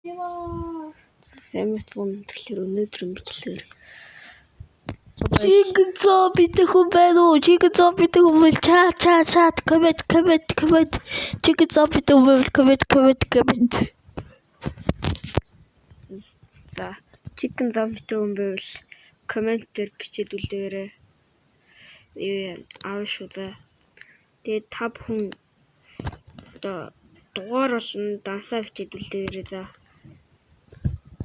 Яа. Сайн мэцгүн тэгэхээр өнөөдрийн бичлэгээр Chicken zombie хүн байна уу? Chicken zombie хүн бол чат чат чат comment comment comment. Chicken zombie хүн бол comment comment comment. За chicken zombie хүн байвал коммент дээр бичээд үлдээгээрэй. Юу аав шүү дээ. Тэгээд та бүхэн одоо дугаар болон дансаа бичээд үлдээгээрэй за.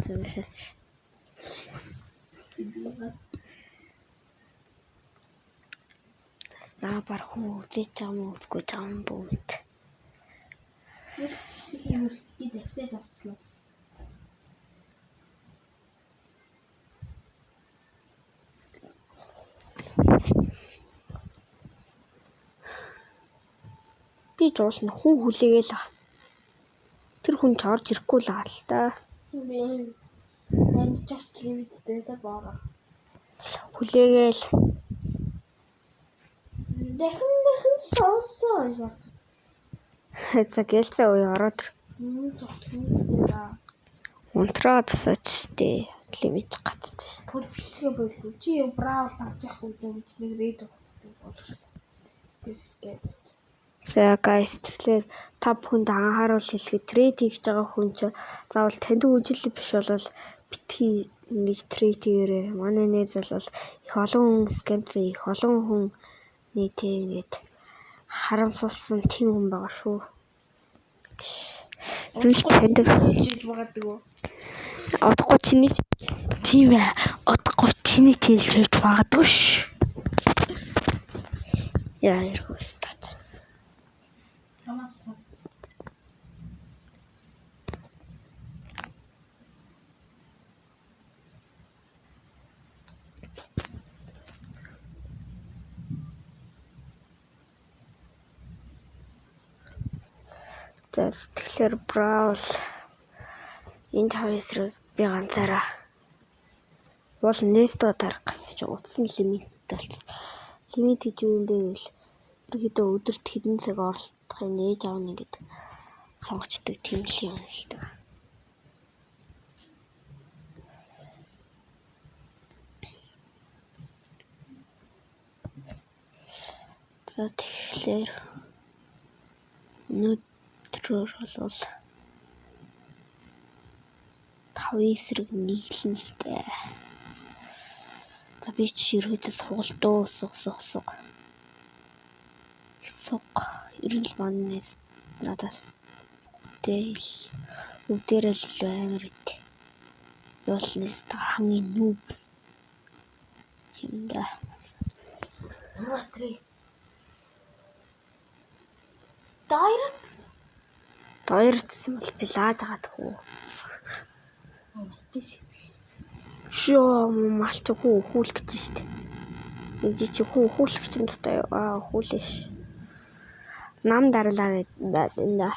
За шээс. За бар хүн үзэж байгаа юм уу үзэхгүй байгаа юм бүүмэд. Би жуулна хүн хүлээгээл байгаа. Тэр хүн ч орж ирэхгүй л байгаа л та. Би амжирч лимиттэй да боороо. Хүлээгээл Дахин дахин сонсоо гэж бод. За гэлцээ үе ороод Лимиттэй да. унтраа тасаач штэ. Лимит гатчих ш. Түр бичлэгээ болов. Чи юу браав тавж яахгүй юм чи нэг рейд өгсөн болох. Тэсгээд. За guys тэгэхээр та бүхэнд анхааруул хэлэхэд trade хийж байгаа хүн чи заавал таньдаг үжил биш болвол битгий ингэж trade хийгээрэй. Манай найз бол их олон хүн scam сан, их олон хүн нийтээ ингэж харамсуулсан тийм хүн байгаа шүү. Юу л таньдаг. Хэлж магадгүй. Удахгүй чиний тийм ээ. Удахгүй чиний хэлж байж магадгүй ш. Яа ярих тач. Чамаас За тэгэхээр Brawl энэ тавын эсрэг би ганцаараа уул Несто дарах гэсэн чинь утсан лимит болсон. Лимит гэж юу юм бэ гэвэл ерөнхийдөө өдөрт хэдэн цаг оролдохыг нээж аавна гэдэг сонгочдөг тийм л юм л дээ. За тэгэхээр өнөөдрөөр бол 5 эсрэг 1 л л дээ. За би чи ерөөдөө сугалдөө суг суг суг. Суг. Ер нь л манай надаас тэгэл бүгдээрээ л илүү амар ит. Юулнээс та хамгийн нүб юм да. Ямар три. Дайрат. Дойрдсон бол би лааж агаад хүү. Мастис. Шоо малч хүү хүүлэх гэж штт. Энд чи хүү хүүлэх чинь дутаа юу? Аа хүүлээш. Нам дарлаа гэдэг.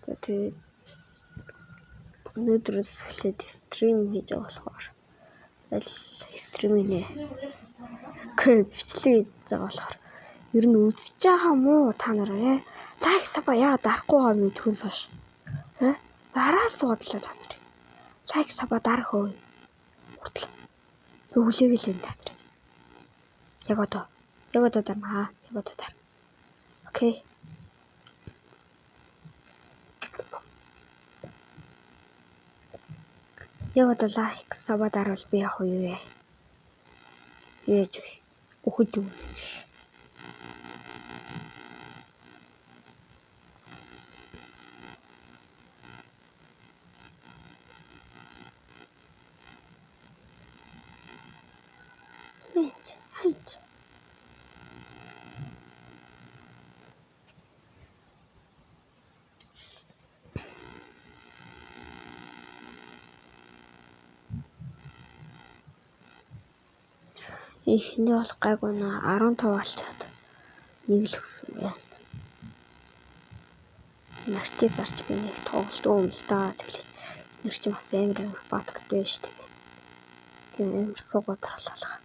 Тэгээд өнөөдрөөс эхлээд stream хийж байгаа болохоор аль stream хийнэ. Гэ бичлэг хийж байгаа болохоор ер нь үзэж байгаа мó та нар ээ. Like sub аа яагаад дарахгүй байгаа юм түрүүнс хойш. Э? Бараа суудлаа та нар. Like sub аа дарах өө. Хутлаа. Зөв хүлээгээл энэ та нар. Яг одоо. Яг одоо дарна. Яг одоо дар. Okay. Яг одоо like sub аа дарвал би яг юу вэ? Юу яаж өгөх? Үхэж өгнө. Хайч, хайч. Эхэндээ бол гайгүй нөө 15 болчоод нэг л өгсөн байна. Мартис арч би нэг тоглолтгүй юм л да. Тэглэж нэр чинь бас амар амар баатартай байж тээ. Тийм амар сууг баатарлах.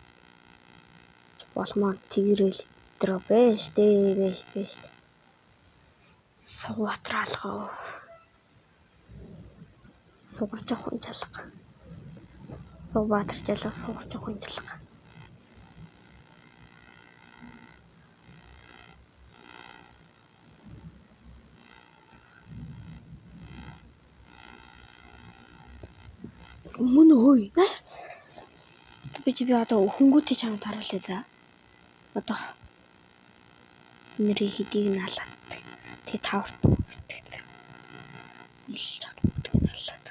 Болмоо тэгрээл дро байж тээ байж байж. Сугбаатар алгаа. Сугарч явах хүн чалга. Сугбаатар жалга сугарч явах хүн чалга. Мөн өөй. Нааш. Би одоо хөнгүүтээ чамд харуулъя за. Одоо нэрийн хэдийг нь алаад. Тэгээ таварт бүгдээ. Нийлж чад бүгдийг нь алаад.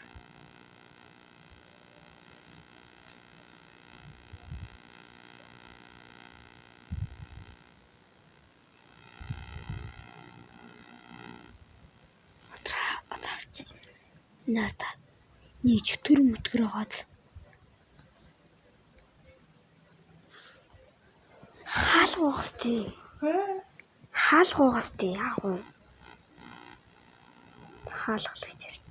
Одоо харж. Наата. Нэг чөтгөр мөтгөр байгаад хаалга угсдээ. Хаалга угсдээ яах вэ? Хаалга гэж ярьд.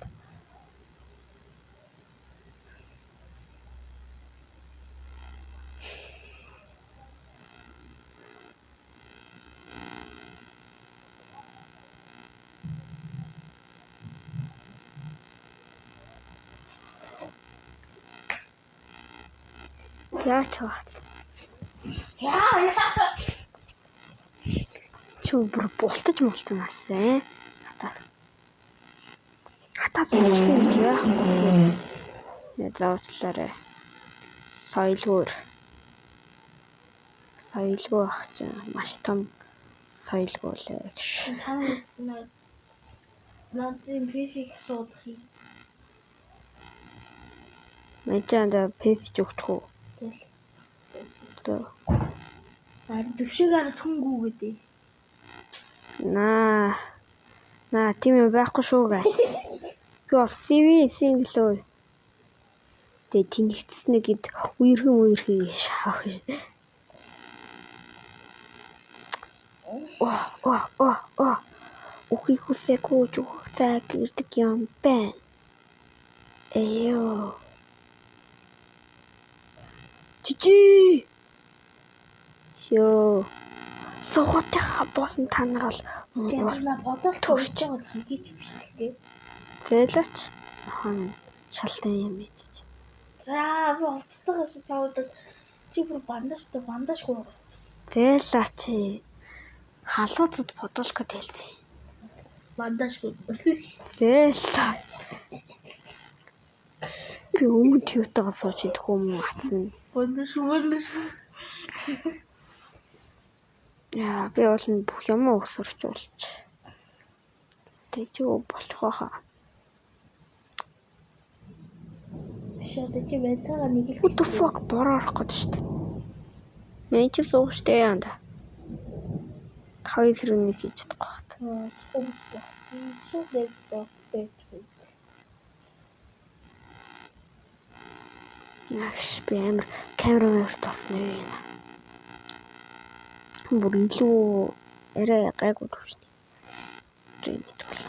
Яаж чаваад? Яа. Чи бүр бултаж мултанаас ээ. Хатаас. Хатаас муулчих гэж яахгүй шүү. Нэ заавчлаарай. Соёлгоор. Соёлгүй ах чинь маш том соёлгүй лээ гэж. Наадын физик асуудах. Мажаанда пэсж өгчих үү? Тэгэл. Харин төвшиг араас хөнгүү гэдэг. Наа. Наа тийм юм байхгүй шүү guys. Би бол CV single өө. Тэгээ тэнэгцснэ гэд үерхэн үерхэн шаах. О о о о. Үхий хүсээгүй зүгх цаг ирдэг юм байна. Эё. Жижи. Йоо. Сугатайхаа буусан та нар бол бодол төрж байгаа хийгээч биш л дээ. Зээлээч. Хон шалтан юм ичиж. За би хувцастайгаа шиг чаваад чи бүр бандаж бандажгүй байгаас. Зээлээч. Халууцад бодолко тэлсэн. Бандажгүй. Зээлээ. Би өмнө тьютагаа сууж идэх юм уу атсан. Бандаж. Яа, би бол бүх юм өсөрч болж. Тэг чи болчих واخа. Тийш чи байцаага нэг л What the fuck бороо орох гээд шүү дээ. Мэн чи суух штэ яанда. 5 зэрэг нэг хийж чадахгүй хат. Нагш би амар камера мээр толно юм. Бүр илүү арай гайгүй төвшний. Тийм мэдвэл.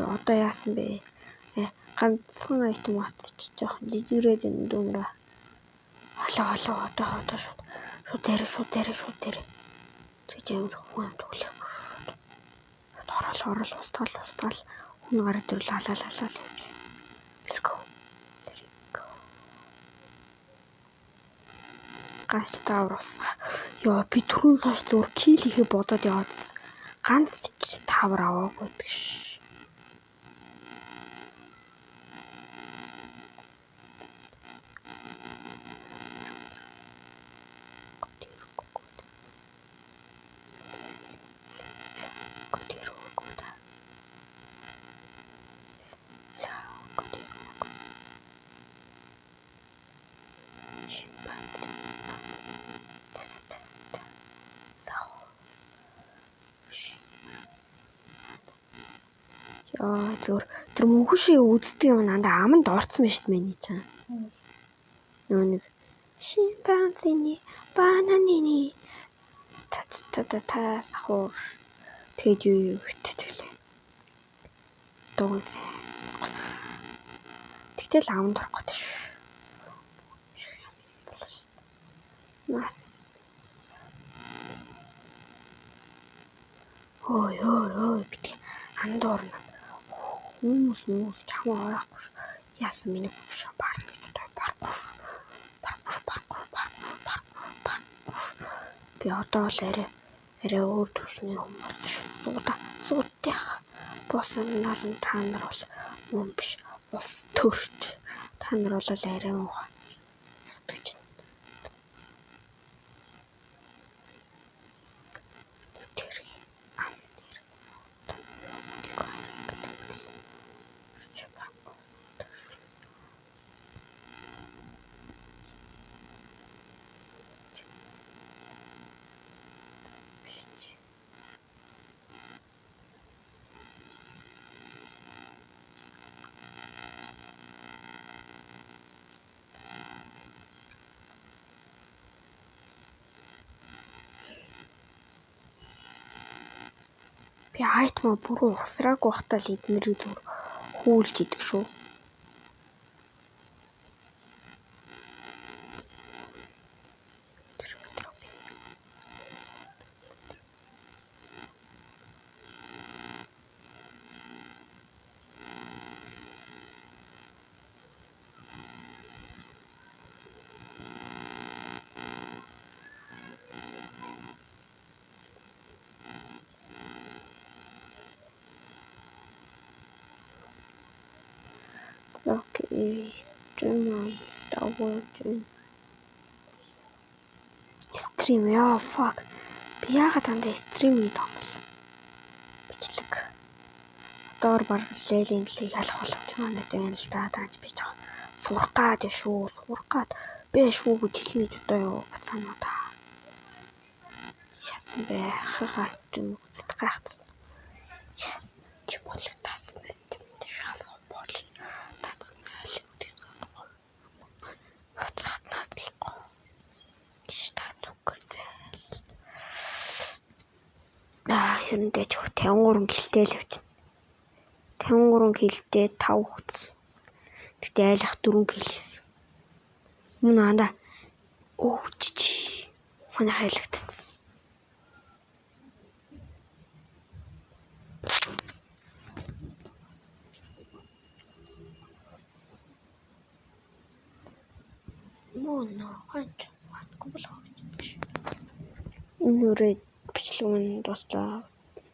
Одоо яасан бэ? Ганцхан айтем атчих жоохон жижигрээд энэ дүүнрээ. Халаа одоо шууд шууд дээр. Тэгж амар хүн амт хүлээхгүй шууд. Шууд орол устгаал хүн гараад ирвэл алаа гэж. Let go. Ганц таавар усгаа. Йоо би түрүүн хойш зүгээр кил хийхээ бодоод яваадсэн. Ганц ч таавар аваагүй гэж. Яа зүгээр тэр мөнхөн шиг үздэг юм надад аманд орцсон байж шүү дээ миний чинь. Нөгөө нэг шимпанзини бананини та та та та сахуур тэгээд юу гэтээ тэглээ. Дуунсаа. Тэгтэл аманд орох гээд шүү. Нас. Ой ой ой битгий андуурна. Хүмүүс хүмүүс чамаа орохгүй шүү. Яасан миний хүн шүү барна гэж одоо барахгүй шүү. Барахгүй шүү, барахгүй барахгүй барахгүй барахгүй. Би одоо л арай арай өөр төвшний хүн болж шүү. Сууда суудах. Буусан нар нь та нар бол мөн биш. Улс төрч. Та нар бол арай муухай. Гэж. Тэр ам нэр. Би item аа бүрүү ухсраагүй байхдаа л эднэрийг зүгээр хүүлж идэг шүү. Окей, stream дагуулж байна. Stream яа fuck. Би яагаад дандаа stream хийдэг юм бол? Бичлэг. Одоор бараг лелийн лиг ялах боломж манайд байна л да. Тааж би жоо сурах гад шүү. Сурах гад бэ шүү гэж хэлнэ гэж одоо юу бацаана уу та. Яасан бэ? Хахаа stream үзэж гайхсан. Яасан чи бодлого тааснаас тийм шалах бол таацсан айл Бацаатнаад болохгүй. Гэж та нүгэр зайл. Аа хэрэндээ ч 53 гэлтэй л явчихна. 53 гэлтэй 5 өгсөн. Гэтэ айлах 4 гэл хийсэн. Мөн анда өвчч. Манай хайлагдсан. Мөн ханч хатгүй болох гэж. Энэ үрээ бичлэг мань дуслаа.